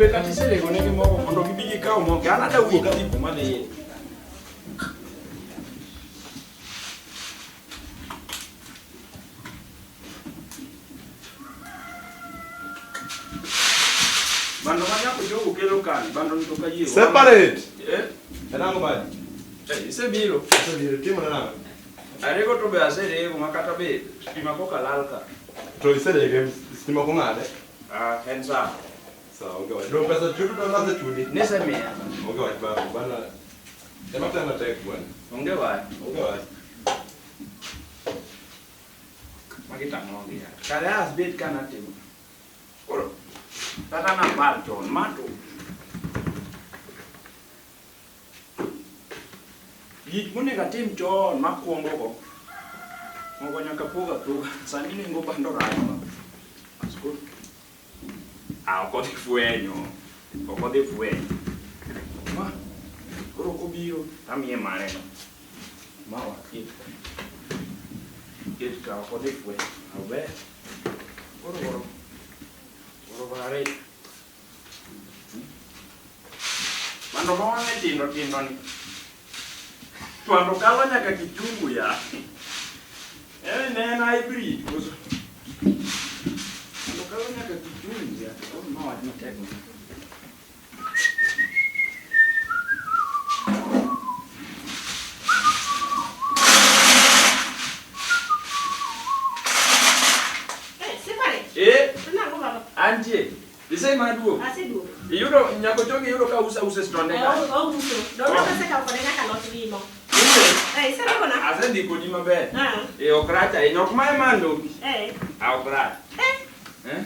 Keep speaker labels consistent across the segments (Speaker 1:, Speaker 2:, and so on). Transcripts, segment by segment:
Speaker 1: Be kata iserego negi mogo mondo gibi gikaw mogo. An ada wuok adhi kuma adhiye. Bando ma nyako jogo kelo kani, bando ni to kayie.
Speaker 2: Separate.
Speaker 1: Eh?
Speaker 2: En ang'o badi?
Speaker 1: Eh, isebiro.
Speaker 2: Isebiro, timo nang'o?
Speaker 1: Arego to be aserego ma kata be stima koka lal ka.
Speaker 2: To iserege stima ok ong'ade?
Speaker 1: Ah, en sawa.
Speaker 2: Sawa, onge wach. Dong pesa chudo to nasechudi.
Speaker 1: Nisemiya.
Speaker 2: Onge wach baba, bana. Ema tema tek bwana.
Speaker 1: Onge wach.
Speaker 2: Onge wach.
Speaker 1: Magi tang'o gi ya. Kare as bet ka natimo. Koro kata napar chon ma to gik monego atim chon makwongo go mogo nyaka pog apoga. Sani nengo bando rach ma. Bas koro ah, ok odhi fwenyo. Ok odhi fwenyo. Ma koro kobiro tamiye mare no. Ma waket ka. Ket ka ok odhi fwenyo. Aber. Koro koro koro koro ariyo. Bando ma wang'e tindo tindo ni. Bando kalo nyaka kichungu ya. Eh, ne en hybrid koso. Bando kalo nyaka kichungu ya. Koro ma wach matek.
Speaker 3: Eh, sipare.
Speaker 1: Eh,
Speaker 3: To nang'o baba?
Speaker 1: antie. Ise maduogo.
Speaker 3: Aseduogo.
Speaker 1: Iyudo nyako chogi iyudo ka usa usa stonde
Speaker 3: Eh,
Speaker 1: ka.
Speaker 3: ouso. Donge osekawo kode nyaka lot limo.
Speaker 1: Ise.
Speaker 3: Eh, iseregona?
Speaker 1: Asedhi kodi maber.
Speaker 3: Ah.
Speaker 1: Eh, ok rach ahinya. Ok mae mandogi.
Speaker 3: Eh.
Speaker 1: Ah, ok rach.
Speaker 3: Eh.
Speaker 1: Eh?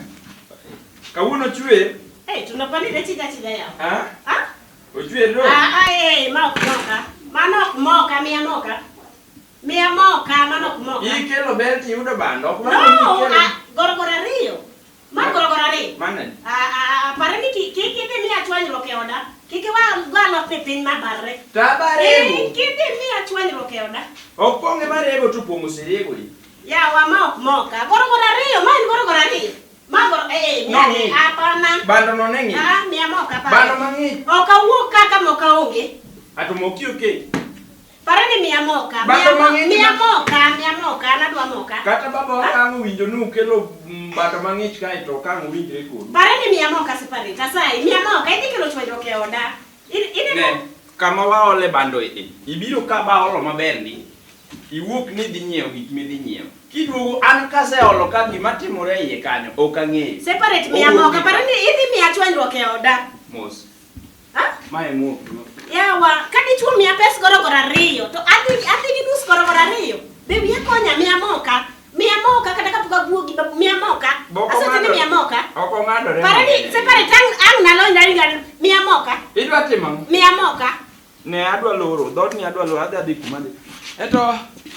Speaker 1: Kawuono chwer.
Speaker 3: Eh, tunapalile chija chija yawa.
Speaker 1: Ah?
Speaker 3: Ah?
Speaker 1: Ochwer no.
Speaker 3: Ah, ah, eh, ma ok moka. Mano ok moka, miya moka. Miya moka, mano ok moka.
Speaker 1: Ikelo bel tiyudo bando. Ok mano
Speaker 3: No,
Speaker 1: ikelo.
Speaker 3: ah, gorogoro ariyo. Ma gorogoro ariyo.
Speaker 1: Mano.
Speaker 3: Ah, ah, ah, pare ni kik idhi miya chwanyruok e oda. Kik iwa go alot e piny ma barre.
Speaker 1: To abarego.
Speaker 3: Eh, Kik idhi miya chwanyruok e oda.
Speaker 1: Ok pong'e marego to pong'o oserego di.
Speaker 3: Yawa ma ok moka. Gorogoro ariyo, ma en gorogoro ariyo. Ma goro eh, eh,
Speaker 1: No,
Speaker 3: miya
Speaker 1: ng'ich.
Speaker 3: hapana.
Speaker 1: Bando no ne ng'ich.
Speaker 3: Ah, miya moka pare.
Speaker 1: Bando mang'ich.
Speaker 3: Ok awuok kaka moka onge.
Speaker 1: Ato moki oke.
Speaker 3: Pare ni miya moka.
Speaker 1: Bando
Speaker 3: Miya mo-
Speaker 1: mang'ich
Speaker 3: miya
Speaker 1: ma-
Speaker 3: moka, miya moka, an adwa moka.
Speaker 1: Kata baba okang' owinjo ni ukelo bando mang'ich kae to okang' owinjre kodu.
Speaker 3: Pare ni miya moka separate. Asayi, miya moka, idhi kelo chwanyruok e oda. Ineno?
Speaker 1: Ne, kama waole bando e. Ibiro ka ba olo maber ndi. Iwuok ni idhi nyiewo gik midhi nyiewo. Kiduogo an kaseolo ka gima timore e iye kanyo ok ang'eyo.
Speaker 3: Separate miya
Speaker 1: Owuok
Speaker 3: moka.
Speaker 1: gi-
Speaker 3: Pare ni idhi miya chwanyruok e oda.
Speaker 1: Mos.
Speaker 3: Ha?
Speaker 1: Mae moki.
Speaker 3: Yawa, ka dichuo miya pes gorogoro ariyo, to adhi gi nus gorogoro ariyo. Be wiya konya, miya moka. Miya moka kata kapok awuogi, miya moka.
Speaker 1: Boko
Speaker 3: Asewacho ni
Speaker 1: ng'ado-
Speaker 3: miya moka.
Speaker 1: Ok ong'adore.
Speaker 3: Pare ni
Speaker 1: mang'eny.
Speaker 3: separate ang' ang' nalony nalony nalony. Miya moka.
Speaker 1: Idwa timo ang'o?
Speaker 3: Miya moka.
Speaker 1: Ne adwa loro, dhoodni adwa loro, adhi adhi kuma adhi.
Speaker 4: Eto,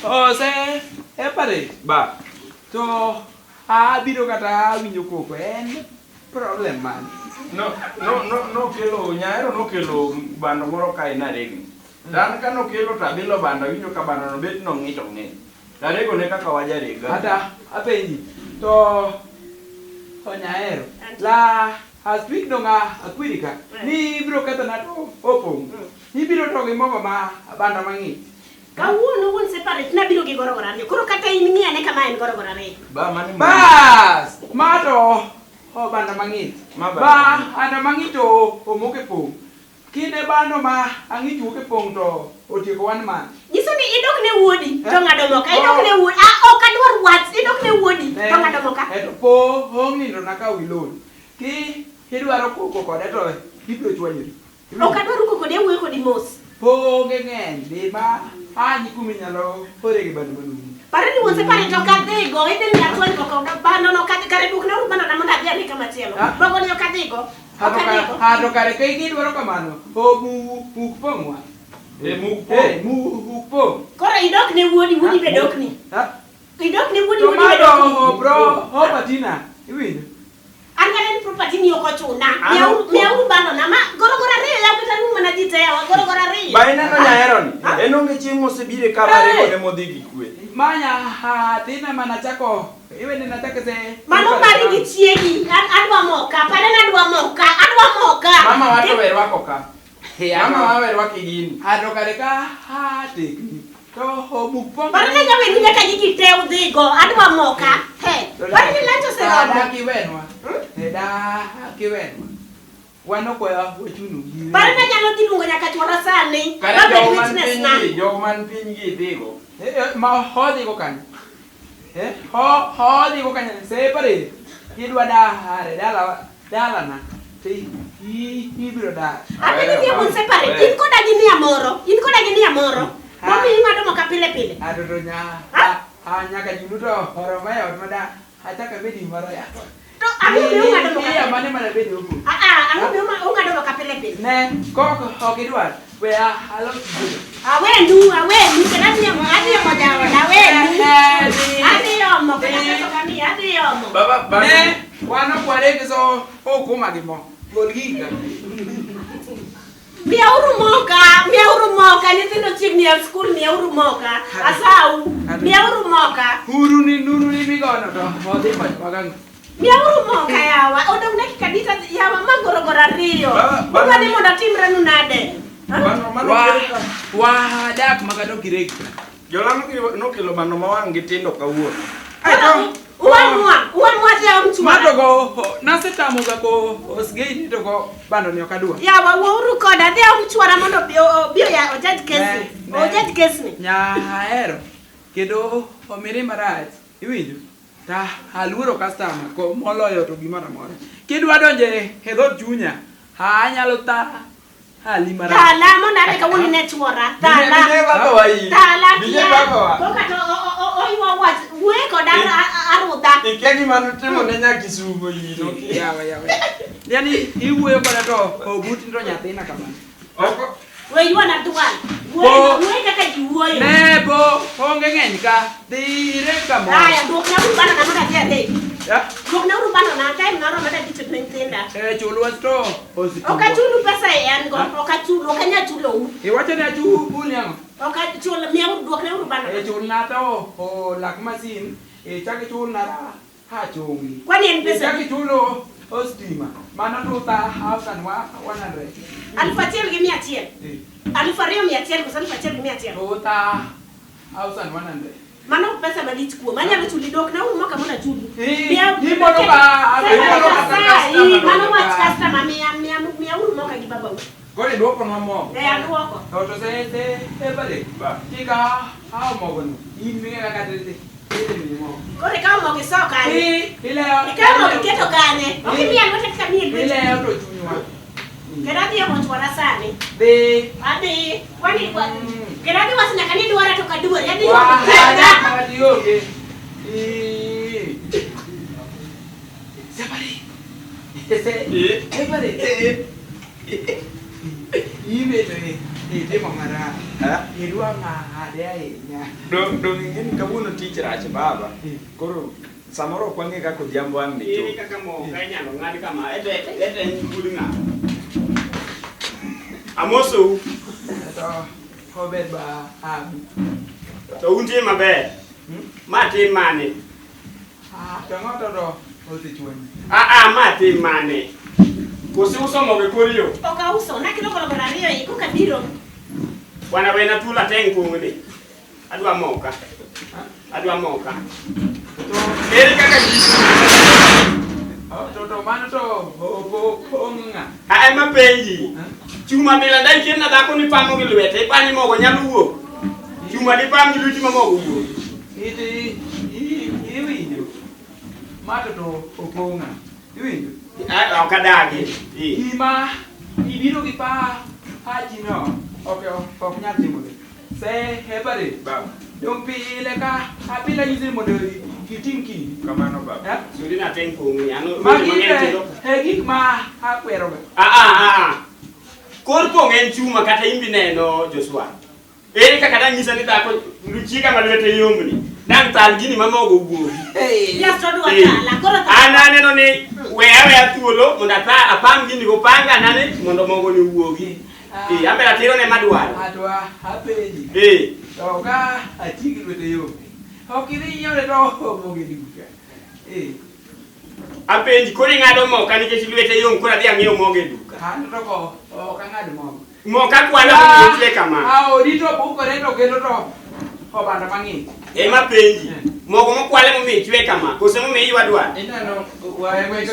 Speaker 4: ose epare
Speaker 1: Ba,
Speaker 4: to abiro kata winjo koko en problem mane?
Speaker 1: no no no nokelo nyaero nokelo bando moro kae naregni. To an ka nokelo to abilo bando awinjo ka bando no bet nong'ich ong'ich. Tarego ne kaka wajarega.
Speaker 4: Ata apenji to to nyaero la aspeak dong akwiri ka ni ibiro kethona to opong'. Ibiro to gi mogo ma bando mang'ich.
Speaker 3: Kawuono wuon separate nabiro gi gorogoro ariyo. Koro kata in ng'i ane kama en gorogoro ariyo.
Speaker 1: Ba mane
Speaker 4: Bas! Ma to o bando mang'ich.
Speaker 1: Ma bando
Speaker 4: Ba
Speaker 1: mang'ich.
Speaker 4: bando mang'ich to omok e pong'. Kinde bando ma ang'ich wuok e pong' to otieko one month.
Speaker 3: Nyiso ni idok ne wuodi
Speaker 4: Eh?
Speaker 3: to ng'ado moka. Idok ne wuodi. Ah, ok adwar wach. Idok ne wuodi to ng'ado moka.
Speaker 4: Eh, to po ong nindo na ka wilon. Ki idwaro koko kode to ibiro chwanyori.
Speaker 3: Ok adwar ruko kodi awuoyo kodi mos.
Speaker 4: Po onge ng'eny dhi ma anyi kuma inyalo ore gi bando manumu.
Speaker 3: Pare ni wuon separate ok adhigo. Idhi miya chwanyruok e oda. Bando no ok adhi. Kare dwokna uru bando na mondo adhi adhi kama chielo.
Speaker 4: Ah.
Speaker 3: Mogo ni ok adhigo. Ok adhigo.
Speaker 4: Ato kare ka gidwaro kamano, o muk pong'wa.
Speaker 1: E muk
Speaker 4: Eh,
Speaker 1: pong'.
Speaker 4: muk pong'.
Speaker 3: Koro idok ne wuodi, wuodi be dokni.
Speaker 4: Ha?
Speaker 3: Idok ne wuodi,
Speaker 4: To
Speaker 3: wuodi be
Speaker 4: mano
Speaker 3: dokni.
Speaker 4: o bro, o patina, iwinjo?
Speaker 3: An kata ni property ni ok ochuna.
Speaker 1: An
Speaker 3: Miyauru
Speaker 1: ok-
Speaker 3: miyauru bando na ma gorogoro ariyo yaw kata rum mana ji te yawa gorogoro ariyo.
Speaker 1: Ba ineno nyaero ni. En onge chieng' mosebire ka barego ne modhi gi kwe.
Speaker 4: Manya athina mana chako Iwene nataka se.
Speaker 3: Mano mari gi chiegi. Adwa moka. Pare na adwa moka. Adwa moka.
Speaker 1: Mama wato we rwako ka. Mama wawe rwaki gini.
Speaker 4: Ato kare ka ha tekni. To obuk pong.
Speaker 3: Pare na nyawe ni nyaka gigi te udhigo. Adwa moka. He. Pare ni lancho oseromo.
Speaker 4: Da kiwenwa. Da kiwenwa. Wan ok wachunu gi.
Speaker 3: Pare na nyalo dhi luongo nyaka chuora sani.
Speaker 1: Kare
Speaker 3: Mabed
Speaker 1: jogo man
Speaker 3: witness
Speaker 1: piny
Speaker 3: na.
Speaker 1: gi, jogo man piny gi dhigo.
Speaker 4: Ma hodhigo kanyo. Ho hodhigo kanyo. Separe. Kidwa dahare dala dalana. To ibiro dar.
Speaker 3: Ate ni dhi separate. In koda gi mia moro. In koda gi mia moro. Momiyo ing'ado moka pile pile.
Speaker 4: Ato to nya.
Speaker 3: Ha?
Speaker 4: A nyaka junu to oromo e ot mada achako abedi moro ya.
Speaker 3: To ang'o miyo ung'ado moka?
Speaker 4: Iya mane mana bedi oku.
Speaker 3: Ah ah, ang'o miyo ung'ado moka pile pile?
Speaker 4: Ne kok ok idwar we alos gino.
Speaker 3: Awenu, awenu, kendo adhi omo, adhi omo jaoda, awenu. Adhi omo, kata pesa ok amiyi, adhi omo.
Speaker 1: Baba, baba.
Speaker 4: Ne wan ok wareg so okuma gi mo. Gol giga.
Speaker 3: Miyauru moka, miyauru moka, nyithindo chiegni yawo skul, miyauru moka. Asau, miyauru moka.
Speaker 4: Huru ni nuru ni migono to odhi kodwa gang'o.
Speaker 3: Miyauru moka yawa, odong' dakika adi to yawa ma gorogoro ariyo.
Speaker 1: Baba, baba.
Speaker 3: Udwa ni mondo atimrenu nade? Ha?
Speaker 1: Bando mano
Speaker 4: Wa
Speaker 1: kelo ka.
Speaker 4: wadak makata ok ireg.
Speaker 1: Jola nokelo bando ma wang' gi tindo kawuono.
Speaker 4: Ai to
Speaker 3: Uamua, uamua dhi aom chuora.
Speaker 4: Mato go nasetamo ga ko osgei to go bando ni ok adwa.
Speaker 3: Yawa wuouru koda, adhi aom chuora mondo obi obi oya ojaj kesni.
Speaker 4: Ne, ne.
Speaker 3: Ojaj kesni.
Speaker 4: Nyahero kendo omiri marach iwinjo ta aluoro customer ko moloyo to gimoro amora. Kidwa donje e dhood chunya ha anyalo ta hali marach.
Speaker 3: Tala mondo ane kawuono ine chuora. Tala.
Speaker 1: Bije baba wa iyi.
Speaker 3: Tala
Speaker 1: Bije
Speaker 3: kia.
Speaker 1: baba wa.
Speaker 3: Koka to oywa wach wuoye koda arudha.
Speaker 1: Ikia gima notimo ne Nyakisumo ino.
Speaker 4: Yawa yawa. Yani iwuoyo koda to obuti to nyathina kamano.
Speaker 1: Oko
Speaker 3: We ywana dwal.
Speaker 4: Bo-
Speaker 3: Wuoye wuoye kaka ji wuoyo.
Speaker 4: Ne bo onge ng'eny ka dhi ireg kamoro.
Speaker 3: Aya duokna uru bando na mondo adhi areg.
Speaker 4: Ya,
Speaker 3: Duokna uru bando na time na oromo tadhi chulo ne nyithinda.
Speaker 4: chul wach to osituo.
Speaker 3: Ok achulu pesa e an go. Ok achulu, ok anyal chulou.
Speaker 4: Iwacho ni achul ni ang'o?
Speaker 3: Ok achul, miyauru duokna uru bando na.
Speaker 4: E chulna to o lak masin, e chak ichulna ha chongi.
Speaker 3: Kwani en
Speaker 4: E
Speaker 3: pesa
Speaker 4: chak
Speaker 3: adi?
Speaker 4: ichulo o stima. Mano 2100.
Speaker 3: 1100.
Speaker 4: Eh,
Speaker 3: 2100 koso 1100.
Speaker 4: 2100.
Speaker 3: Mano pesa malich kuom. Anyalo chuli duokna uru moka mondo achulu.
Speaker 4: Eh,
Speaker 3: Miya-
Speaker 4: imono ka- imono ka
Speaker 3: Sai,
Speaker 4: customer
Speaker 3: mano wach
Speaker 4: donjo ka.
Speaker 3: customer miya miya miyauru moka gi babau.
Speaker 4: Koro iduokonwa mogo.
Speaker 3: Eh aduoko.
Speaker 4: To to se se e bale.
Speaker 1: Ba.
Speaker 4: Tika hao mogo no. In ming'e kaka tete. Tete mi mogo.
Speaker 3: Koro ikawo mogo iso kanye?
Speaker 4: Eh, ilewo.
Speaker 3: Ikawo mogo iketo kanye? Ok imiya lwete kaka miye lweti.
Speaker 4: Ilewo to chunywa.
Speaker 3: Kendo adhi omo chuora sani.
Speaker 4: Dhi.
Speaker 3: Adhi. Kwani
Speaker 4: Mm.
Speaker 3: kendo adhi wacho nyaka ni dwara to ok aduori. Adhi
Speaker 4: Wa-
Speaker 3: omo chuora.
Speaker 4: Adioge. Eh. Sabari.
Speaker 1: Eh.
Speaker 4: Sabari. Ibe to itimo marach.
Speaker 1: Ha?
Speaker 4: Idwa ng'ade ahinya.
Speaker 1: Dong ing'e ni kawuono tich rach baba. Koro samoro ok wang'e kaka odhiambo ang' ni
Speaker 5: Ere
Speaker 1: chop.
Speaker 5: kaka moka inyalo ng'ad kama ete ete en bud ng'a? Amosou
Speaker 4: To obed ba abi.
Speaker 5: to untie maber. Ma tim mane?
Speaker 4: Ah, to ng'ato to osechwanyi.
Speaker 5: Ah ah ma tim mane? Koso uso mogo e kor yo?
Speaker 3: Ok auso. Nakelo gorogoro ariyo i koka biro.
Speaker 5: Bwana wena thuolo ateng' pong'ni. Adwa moka. Adwa moka.
Speaker 4: To
Speaker 5: Ere kaka ji
Speaker 4: to to mano to opong' ng'a.
Speaker 5: Ah ema penji. Chuma bila dai kienna dhako ni pamo gi lwete, ipani mogo nyalo wuok. Chuma dipam gi lweti ma mogo wuok.
Speaker 4: Iti iwinjo. Mato to opong' ng'a. Iwinjo.
Speaker 5: Ah, ok adagi. Eh.
Speaker 4: Gima ibiro gi pa pachi no ok ok nyal timore. Se hebare.
Speaker 1: Baba.
Speaker 4: Dong pile ka apile nyisi ni mondo iting' kidi.
Speaker 1: Kamano baba.
Speaker 4: Eh?
Speaker 5: Sudi na ateng' pong'ni. Ano
Speaker 4: Magi
Speaker 5: weche mang'eny
Speaker 4: e
Speaker 5: kendo.
Speaker 4: e gik ma akwero ga.
Speaker 5: Ah ah ah ah. Kor pong' en chuma kata imbi neno Joshua. Ere kaka dang' nyisa ni dhako chiega ma lwete yomni. Dang' thal gini ma mogo wuogi.
Speaker 3: Yes, to odwa
Speaker 5: Eh.
Speaker 3: tala. Koro
Speaker 5: An aneno ni we aweya thuolo mondo atha apam gini gopanga nane mondo mogo ni owuogi. Eh, an be ratiro ne madwaro.
Speaker 4: Adwa apenji.
Speaker 5: Eh,
Speaker 4: To ka ati gi lwete yom. Ok idhi nyiewo to mogo e duka. Eh.
Speaker 5: Apenji koro ing'ado moka nikech lwete yom koro adhi ang'iew mogo e duka.
Speaker 4: An to ko ok ang'ad mogo.
Speaker 5: Moka kwalo momiyo ichwe kama.
Speaker 4: Ah, odi to bukore to kendo to obanda mang'ich.
Speaker 5: Ema penji. Mogo mokwale momiyo ichwe kama. Koso momiyo iywa dwar.
Speaker 2: Ineno
Speaker 4: We we we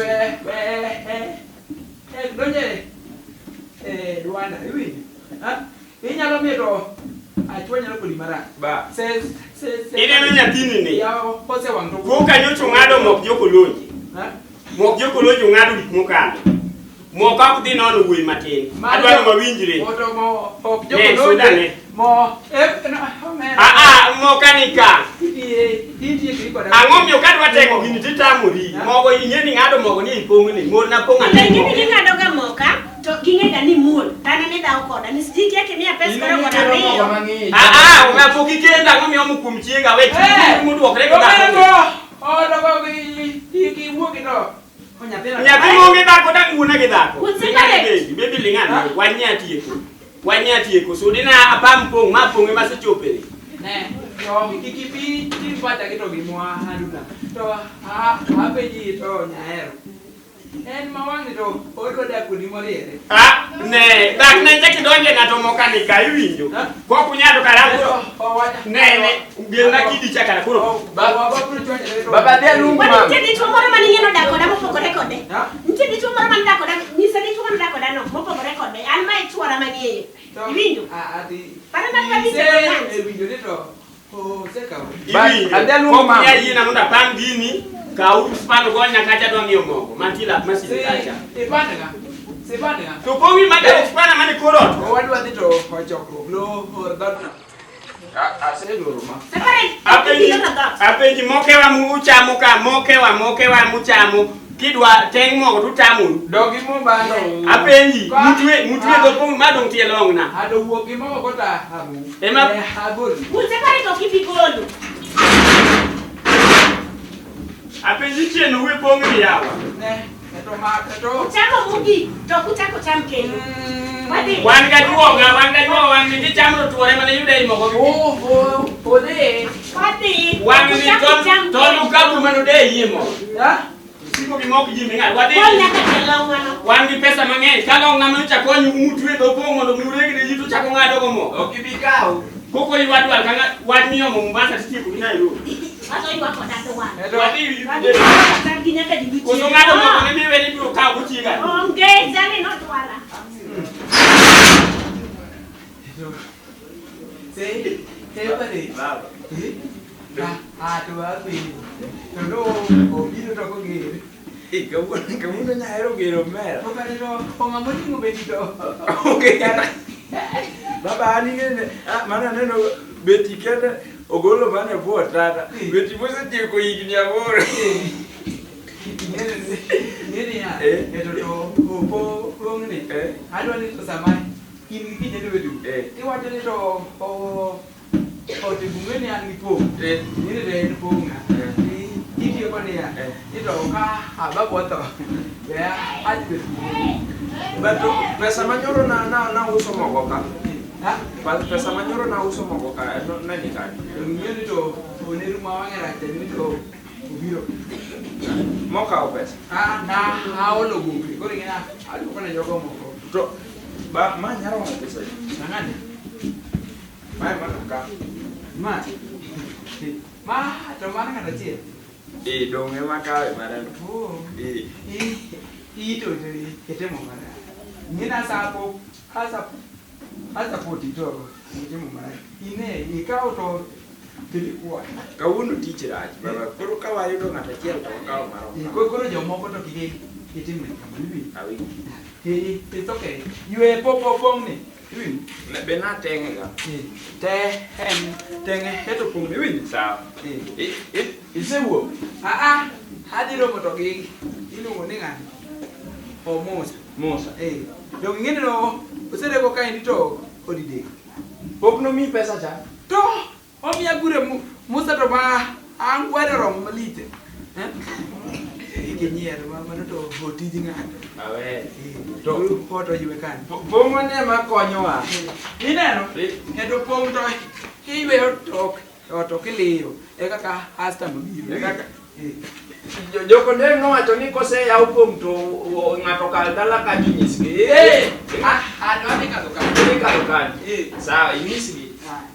Speaker 4: we eh donje eh dwanda iwinjo. Ha? Inyalo miyo to achwa nyalo kodi marach.
Speaker 2: Ba.
Speaker 4: Se se se.
Speaker 5: Ineno nyathini ni.
Speaker 4: Yawo osewang' to.
Speaker 5: Koka nyocha ong'ado mok jokolonji.
Speaker 4: Ha?
Speaker 5: Mok jokolonji ong'ado gik mokalo. Moka ok dhi nono wuoyi matin. Adwaro mawinjre.
Speaker 4: Oto mo ok
Speaker 5: Ne, suda ne.
Speaker 4: Mo eh no omera.
Speaker 5: Ah ah moka ni ka.
Speaker 4: Nitie nitie giri koda.
Speaker 5: Ang'o miyo kadwa teko gini titamori. Mogo ing'e ni ng'ado mogo ni ipong'ni. Ng'orna pong'
Speaker 3: To
Speaker 5: ane.
Speaker 3: ing'e ni ging'ado ga moka to ging'e ga ni muol. Tane ni dhaw koda. Ni siji kia kimiya pes
Speaker 2: Ineno
Speaker 3: koro koda
Speaker 2: itero mogo
Speaker 3: ariyo.
Speaker 2: mang'ich.
Speaker 5: Ah ah ng'a pok ikenda ang'o miyo omo kuom chiega we
Speaker 4: Eh!
Speaker 5: mudwokre go
Speaker 4: Omera
Speaker 5: dhako.
Speaker 4: to oto ko gi gi wuok to. O nyathina.
Speaker 5: Nyathi maonge dhako dang' wuona gi dhako.
Speaker 3: Un
Speaker 5: Ling'ane
Speaker 3: separate.
Speaker 5: baby, baby ling'ane. Wanya tieko. Wanya tieko. Sudina apam pong' ma pong' ema asechope ni.
Speaker 4: Ne, to kik ibi tim pacha gi to gi mwandu na. To a apenji to nyahero. En ma wang'ni to odwa dak kodi moriere.
Speaker 5: Ah, ne, dak ne chak idonje ng'ato moka ni ka iwinjo.
Speaker 4: Ha?
Speaker 5: Kok unyado kara koro.
Speaker 4: Owacha.
Speaker 5: Ne, ne, gelna kidi cha kara koro.
Speaker 2: Baba dhi aluong
Speaker 3: Kwani
Speaker 2: mama.
Speaker 3: nitie dichuo moro mane ing'e nodak koda mopogore kode?
Speaker 4: Ha?
Speaker 3: Nitie dichuo moro mane dak koda, nyisa dichuo mane dak koda no, mopogore kode. An ma e chuora mang'eyo. Iwinjo?
Speaker 4: Ati.
Speaker 3: Para na kabisa
Speaker 4: E winjo ni to osekawo.
Speaker 5: Iwinjo.
Speaker 2: Adhi aluong
Speaker 5: Kok
Speaker 2: mama.
Speaker 5: unya yiena mondo apam gini, kaw spano gonya kacha adwa ng'iewo mogo. Mantie lap masin kacha.
Speaker 4: Sipandga. Sipandga.
Speaker 5: To pong'i madar spana mane kor ot.
Speaker 4: Owadwa dhi to ochokruok lo or dhodno.
Speaker 2: Aseloro ma.
Speaker 3: Separate.
Speaker 5: Apenji,
Speaker 3: Ibiro na dhoot.
Speaker 5: apenji mokewa muchamo ka, mokewa, mokewa muchamo. Kidwa teng' mogo tutamoru.
Speaker 4: Dog gi mo bando.
Speaker 5: Apenji, mutwe, mutwe dho pong' madong' tie long'na.
Speaker 4: Ado wuok gi mogo kota amu.
Speaker 5: Ema-
Speaker 4: Agol.
Speaker 3: Un separate ok ibi golo.
Speaker 5: Apenji chien uwe pong' ni yawa.
Speaker 4: Ne, to ma to.
Speaker 3: Uchamo mugi to ok uchako cham kendo. Wadhi.
Speaker 5: Wan ga juoga, wan ga juoga, wang' ni kichamo to tuore mane yude ei mogo gi.
Speaker 4: Oh, oh, odhi.
Speaker 3: Wadhi.
Speaker 5: Wang'
Speaker 3: Ok
Speaker 5: ni
Speaker 3: uchako
Speaker 5: ton
Speaker 3: cham
Speaker 5: ton
Speaker 3: kendo.
Speaker 5: okapu mane ode iye mogo.
Speaker 4: Ha?
Speaker 5: Siko gi mok ji ming'ado. Wadhi.
Speaker 3: Gol nyaka tie long'wa no.
Speaker 5: Wan gi pesa mang'eny. Ka long' ng'ama nyocha konyu mutwe dho pong' mondo mi ureg ne ji to chako ng'ado go mogo.
Speaker 2: Ok ibi kawo.
Speaker 5: Koko ywa dwar ka ng'a- wach miyomo Mombasa titieko gi Nairobi.
Speaker 3: Wazo ywak koda to wan.
Speaker 4: Eto.
Speaker 5: Wadhi.
Speaker 3: Wadhi cham gi nyaka ji
Speaker 5: Koso ng'ado mogo ne miwe ni biro kawo gochiega.
Speaker 3: Onge, jali nodwara.
Speaker 4: Se, se pare.
Speaker 2: Baba.
Speaker 4: Eh? Ah, ah, to apenjo. To no, obiro to koger.
Speaker 2: Eh, kawuono kawuono nyahero gero mera.
Speaker 4: To kare to ong'ama oting'o beti to.
Speaker 2: Okay. Baba an ing'e ah, mana aneno beti kende ogolo mana e bwo otanda. Beti mosetieko higni 8.
Speaker 4: Ing'e niya,
Speaker 2: Eh.
Speaker 4: eto to opo pong'ni.
Speaker 2: Eh.
Speaker 4: Adwa ni to sama in gi kijende wedu.
Speaker 2: Eh.
Speaker 4: Iwacho ni to o otebung'e ni an gi pong'.
Speaker 2: Eh.
Speaker 4: Ing'e ni to en pong'a.
Speaker 2: Eh.
Speaker 4: Itiyo kode niya,
Speaker 2: Eh.
Speaker 4: ni to ka ababu otho, be adhi bet pong'.
Speaker 2: But to pesa manyoro na na na uso mogo ka.
Speaker 4: Ha?
Speaker 2: Pesa manyoro na uso mogo ka no ne ni kanye.
Speaker 4: Ing'e ni to oneru ma wang'e rach ni to obiro.
Speaker 2: Mokawo pesa.
Speaker 4: Ah, na aolo gope. Koro ing'e na aduoko ne jogo moko.
Speaker 2: To ba ma nyalo romo pesa adi?
Speaker 4: Nang'ane?
Speaker 2: Mae mana ka.
Speaker 4: Ma. Ma to mano ng'ato achiel.
Speaker 2: Eh, dong' ema kawe marano.
Speaker 4: Oh.
Speaker 2: Eh.
Speaker 4: I to itimo marach. Ing'e na asapo asapo asapoti to itimo marach. Ine ikawo to tilikuwa.
Speaker 2: Kawuono tich rach baba. Koro ka wayudo ng'ato achiel to wakawo marom.
Speaker 4: Koro jomoko to kik itim kamano. Iwinjo?
Speaker 2: Awinjo.
Speaker 4: Eh, it's okay. Ywe po pong' ni. Iwinjo?
Speaker 2: Be nateng'e ga.
Speaker 4: Eh, Te en teng'e eto pong' ni iwinjo?
Speaker 2: Sawa.
Speaker 4: Eh.
Speaker 2: Isewuok?
Speaker 4: Ah ah, adhi romo to gi iluongo ni ng'ani. O Musa.
Speaker 2: Musa.
Speaker 4: Eh, dong ing'e ni no oserego kaendi to odidek.
Speaker 2: Pok nomiyi pesa cha?
Speaker 4: To omiya gure Musa to ma an gweno romo malich. Eh? Ikinyiero ma mano to otij ng'ato.
Speaker 2: Awe.
Speaker 4: Eh,
Speaker 2: To-
Speaker 4: to to ywe kanyo.
Speaker 2: Pong'o ne ema konyowa.
Speaker 4: Ineno?
Speaker 2: Eh.
Speaker 4: Eto pong' to iyweyo tok. To kiliyo e kaka customer biro.
Speaker 1: E kaka-
Speaker 4: Eh.
Speaker 1: Jokondeng nowacho ni koseyaw pong' to ng'ato kal dala kanyo nyisgi.
Speaker 4: Eh, ah, ah, no adhi kadho kanyo.
Speaker 1: Idhi kadho kanyo.
Speaker 4: Eh.
Speaker 1: Sawa, inyisgi.
Speaker 4: Ah.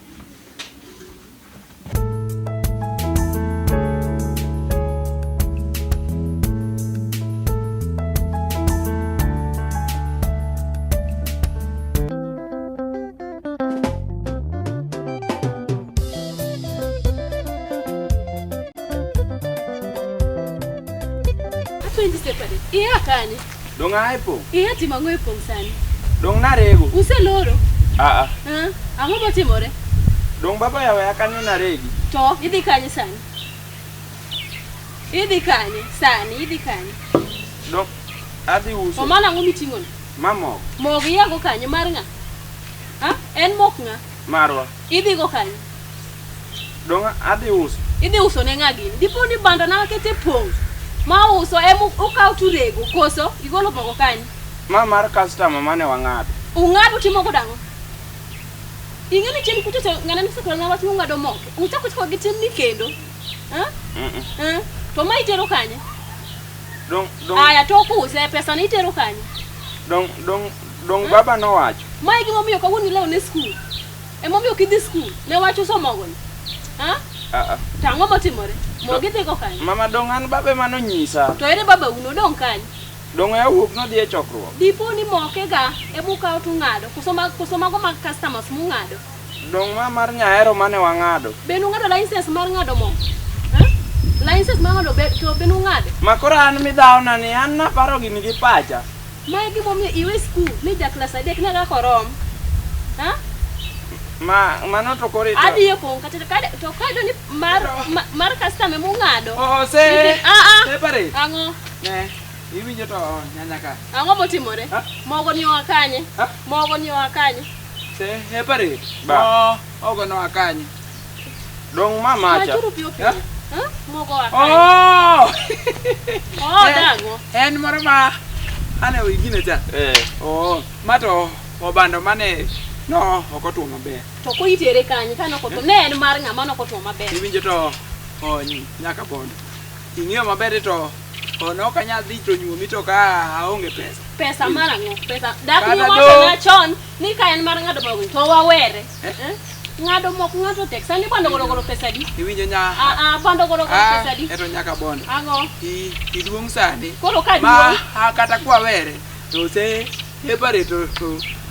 Speaker 6: Apenji separate. Iya kanye?
Speaker 1: Dong' a e pong'.
Speaker 6: Iya timo ang'o e pong' sani?
Speaker 1: Dong' narego.
Speaker 6: Useloro?
Speaker 1: Ah, ah.
Speaker 6: Ah, ang'o motimore?
Speaker 1: Dong' baba yaweya kanyo naregi.
Speaker 6: To idhi kanye sani? Idhi kanye sani? Idhi kanye?
Speaker 1: Dong' adhi uso.
Speaker 6: To mano ang'o miting'ono?
Speaker 1: Ma mogo.
Speaker 6: Mogo iyago kanye mar ng'a? Ha? En mok ng'a?
Speaker 1: Marwa.
Speaker 6: Idhi go kanye?
Speaker 1: Dong' adhi uso.
Speaker 6: Idhi uso ne ng'a gini? Dipo ni bando na akete pong' ma uso ema ukaw turego koso igolo mogo kanye?
Speaker 1: Ma mar customer mane wang'ado.
Speaker 6: Ung'ado timo godo ang'o? Ing'e ni chien kucho to ng'ana nosekelo wach mung'ado moke. Uchako chako gi timni kendo. Ha?
Speaker 1: Mm -mm.
Speaker 6: Ha? To ma itero kanye?
Speaker 1: Dong' dong'
Speaker 6: Aya to kuse pesa ni itero kanye?
Speaker 1: dong' dong' dong' baba nowacho.
Speaker 6: Ma e gimomiyo kawuono ilewo ne skul. Emomiyo ok idhi skul. Ne wach uso mogoni. Ha?
Speaker 1: Ah, ah.
Speaker 6: To ang'o motimore? Mogo idhi go kanye?
Speaker 1: Mama dong' an baba ema nonyisa.
Speaker 6: To ere baba uno odong' kanye?
Speaker 1: Dong' awuok nodhi e chokruok.
Speaker 6: Dipo ni moke ga emukao tung'ado. Koso mag koso mago mag customers mung'ado.
Speaker 1: Dong' ma mar nyahero mane wang'ado.
Speaker 6: Be nung'ado license mar ng'ado mogo? Ha? License mar ng'ado be to be nung'ado?
Speaker 1: Ma koro an midhawona ni an naparo gini gi pacha.
Speaker 6: Ma e gimomiyo iwe skul ni ja klas adek ne kaka orom. Ha?
Speaker 1: Ma mano to koro ito.
Speaker 6: Adhi e pong' kata to kayudo ni mar mar customer emung'ado.
Speaker 4: Oh, se.
Speaker 6: Ah ah.
Speaker 4: Separate.
Speaker 6: Ang'o?
Speaker 4: Ne, iwinjo to nyanya ka.
Speaker 6: Ang'o motimore?
Speaker 4: Ha?
Speaker 6: Mogo ni oa kanye?
Speaker 4: Ha?
Speaker 6: Mogo ni oa kanye?
Speaker 4: Se, separate.
Speaker 1: Ba.
Speaker 4: Oh, ogo no akanye.
Speaker 1: Dong' ma macha.
Speaker 6: Wachuru piyo piyo.
Speaker 4: Ha?
Speaker 6: Ha? Mogo oa kanye?
Speaker 4: Oh!
Speaker 6: Oh, dang'o?
Speaker 4: En moro ma ane wi gine cha.
Speaker 1: Eh.
Speaker 4: Oh, ma to obando mane no ok otuo maber.
Speaker 6: To koro itere kanye ka nokotwo? Ne en mar ng'a mane ok otwo maber?
Speaker 4: Iwinjo to oh, nyaka bondo. Ing'eyo maber to oh, ne ok anyal dhi to nyuomi to ka aonge pesa.
Speaker 6: Pesa mar ang'o? Pesa. Dak
Speaker 4: Kata
Speaker 6: niwachona chon ni ka en mar ng'ado mogo to wawere.
Speaker 4: Eh?
Speaker 6: Eh? Ng'ado mok ng'ato tek. Sani bando gorogoro pesa adi?
Speaker 4: Iwinjo nya
Speaker 6: Ah ah, bando gorogoro
Speaker 4: ah,
Speaker 6: pesa adi?
Speaker 4: eto nyaka bondo.
Speaker 6: Ang'o?
Speaker 4: Iduong' sani.
Speaker 6: Koro ka
Speaker 4: Ma
Speaker 6: duong'
Speaker 4: ah, kata kwawere to se separe to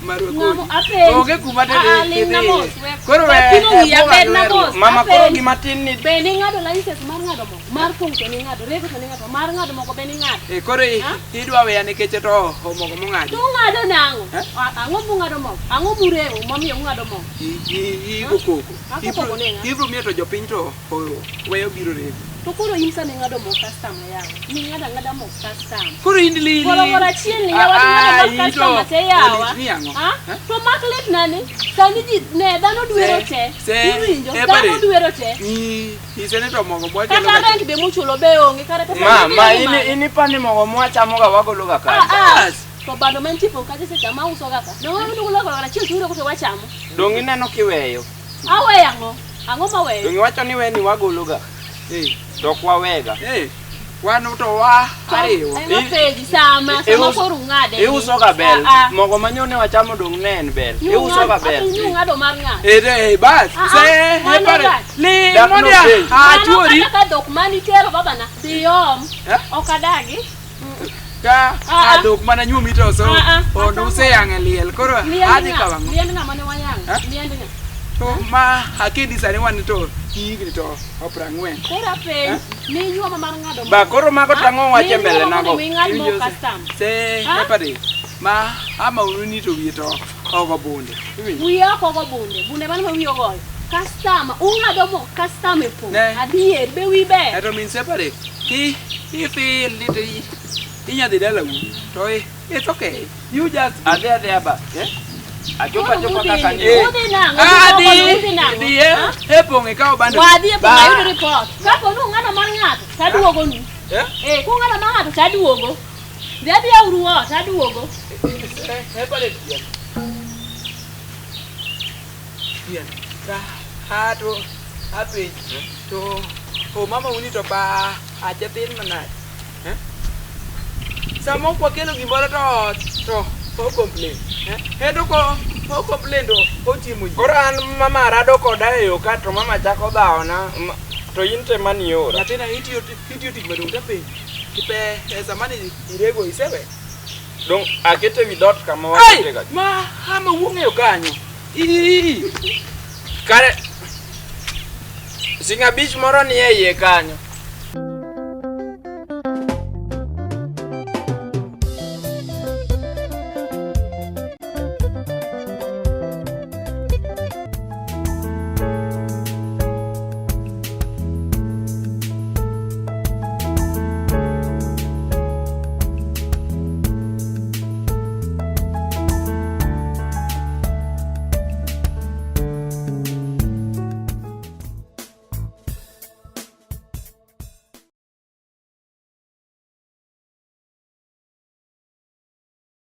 Speaker 4: marwa
Speaker 6: Ng'amo
Speaker 4: kodi.
Speaker 6: apenji.
Speaker 4: Onge kuma
Speaker 6: Ah, ah, ling'na
Speaker 4: tidhiye.
Speaker 6: mos, we-
Speaker 4: Koro
Speaker 6: we
Speaker 4: we
Speaker 6: pimo wiya,
Speaker 4: we
Speaker 6: bedna
Speaker 4: weruok.
Speaker 6: mos.
Speaker 1: Mama koro
Speaker 6: Apenji.
Speaker 1: gima tin ni
Speaker 6: Be ning'ado license mar ng'ado mogo? Mar pong' to ning'ado, rego to ning'ado, mar ng'ado mogo be ning'ado.
Speaker 4: Eh, koro
Speaker 6: Ha?
Speaker 4: idwa weya nikech to omogo mong'adi.
Speaker 6: To ung'ado nang'o?
Speaker 4: Eh?
Speaker 6: Ang'o mung'ado mogo? Ang'o murego momiyo ung'ado mogo?
Speaker 4: Igo koko.
Speaker 6: Ako koko ne ng'a?
Speaker 4: Ibro miyo to jopiny to weyo biro rego.
Speaker 6: To koro in sani ing'ado mok customer yawa. Ning'ado ang'ada mok customer.
Speaker 4: Koro in li
Speaker 6: Gorogoro achiel ni
Speaker 4: Ah,
Speaker 6: yawa
Speaker 4: ah,
Speaker 6: ting'ado
Speaker 4: in
Speaker 6: mak
Speaker 4: to
Speaker 6: customer te yawa.
Speaker 4: olit ni ang'o?
Speaker 6: Ha?
Speaker 4: Eh?
Speaker 6: To mak lit nani? Sani ji ne dhano dwero te.
Speaker 4: Se-
Speaker 6: Iwinjo?
Speaker 4: se
Speaker 6: Dhano
Speaker 4: pare.
Speaker 6: dwero te.
Speaker 4: Isene to mogo mwakelo
Speaker 6: Kata
Speaker 4: ga
Speaker 6: rent be muchulo be onge kare pesa
Speaker 1: Ma
Speaker 6: mibiro
Speaker 1: ma
Speaker 6: ni
Speaker 1: ini
Speaker 6: malo.
Speaker 1: ini pani mogo mwachamoga wagolo ga
Speaker 6: Ah,
Speaker 1: kanye.
Speaker 6: ah.
Speaker 4: Bas.
Speaker 6: To bando mantie pong' kacha seche ma uso ga ka. Donge unugo gorogoro achiel to urego to wachamo.
Speaker 1: Dong' ineno kiweyo.
Speaker 6: Aweyo ang'o? Ang'o maweyo?
Speaker 1: Dong' iwacho ni weni wagolo ga.
Speaker 4: Eh,
Speaker 1: To ok wawega.
Speaker 4: eh, wan to wa ariwa.
Speaker 6: Ema penji sama sama koro ung'ade. ni.
Speaker 1: Iuso ga bel.
Speaker 6: Ah, ah.
Speaker 1: Mogo manyone wachamo dong' ne en bel. Iuso ga bel.
Speaker 6: Ni ung'ado mar ng'ato.
Speaker 4: Eh, eh, bas.
Speaker 6: Ah, ah,
Speaker 4: Se,
Speaker 6: mano
Speaker 4: pare.
Speaker 6: rach.
Speaker 4: Li,
Speaker 1: Dak
Speaker 4: mondo
Speaker 1: nopenji.
Speaker 6: Mano
Speaker 4: achuori.
Speaker 6: kata ka dhok manitero babana dhi om.
Speaker 4: Eh?
Speaker 6: Ok adagi.
Speaker 4: Ka
Speaker 6: Ah, ah.
Speaker 4: dhok mana nyuomi to so
Speaker 6: Ah, ah.
Speaker 4: ono useyang'e liel. Koro
Speaker 6: Liend
Speaker 4: adhi
Speaker 6: ng'a?
Speaker 4: kawo ang'o?
Speaker 6: Liend ng'a mane wayang'o?
Speaker 4: Eh?
Speaker 6: Liend ng'a?
Speaker 4: To ma akedi sani wan to higni to 40.
Speaker 6: Koro apenji, ni nyuoma mar ng'ado
Speaker 1: Ba koro mago tang'o wache
Speaker 6: Ni
Speaker 1: mbele
Speaker 6: nyuoma
Speaker 1: nago.
Speaker 6: mondo ing'ad mo
Speaker 4: Iwinjo se-
Speaker 6: custom.
Speaker 4: Se,
Speaker 6: Ah?
Speaker 4: pare. Ma ama unu to wiye to ogo bunde. Iwinjo?
Speaker 6: Wiya ok ogo bunde. Bunde mane ma wiyi ogoyo. Customer, ung'ado mo customer e pong'.
Speaker 4: Ne.
Speaker 6: Adier, be wi ber.
Speaker 4: Eto min separate. Ki ifeel ni to inya dhi dalau to it's okay. You just
Speaker 1: Adhi adhiya ba.
Speaker 4: Eh?
Speaker 1: Achopo
Speaker 6: Koro
Speaker 1: achopa
Speaker 6: udhi
Speaker 1: kaka
Speaker 6: ni-
Speaker 1: ni.
Speaker 6: Udhi nang'o?
Speaker 4: Ah,
Speaker 6: Udhi
Speaker 4: dhi
Speaker 6: udhi nang'o?
Speaker 4: dhi e
Speaker 6: Ha?
Speaker 4: e pong' ikaw bando.
Speaker 6: Wadhi e pong'
Speaker 4: Ba-
Speaker 6: ayudo report. Kapo ni ung'ado mar ng'ato, taduogonu.
Speaker 4: Eh?
Speaker 6: Eh, kung'ado mar ng'ato taduogo. Dhi adhiya uru ot, aduogo.
Speaker 4: Separate. Bien. Ka ha to Apenji. To o mama uni to pa ache thin manade. Eh? Sama ok wakelo gimoro to to o complain. Eh? En to ko o complain to otimo ji.
Speaker 2: Koro an mama rado koda e yo ka to mama chako dhawona to in te mani ora.
Speaker 4: Nyathina itiyo itiyo tich maduong' tapenji. Kipe pesa mane irego isewe.
Speaker 2: Dong akete wi dot kama
Speaker 4: Ai!
Speaker 2: wakete ga.
Speaker 4: Ma ama wuong'eyo kanyo. Ii!
Speaker 2: Kare sing abich moro ni e iye kanyo.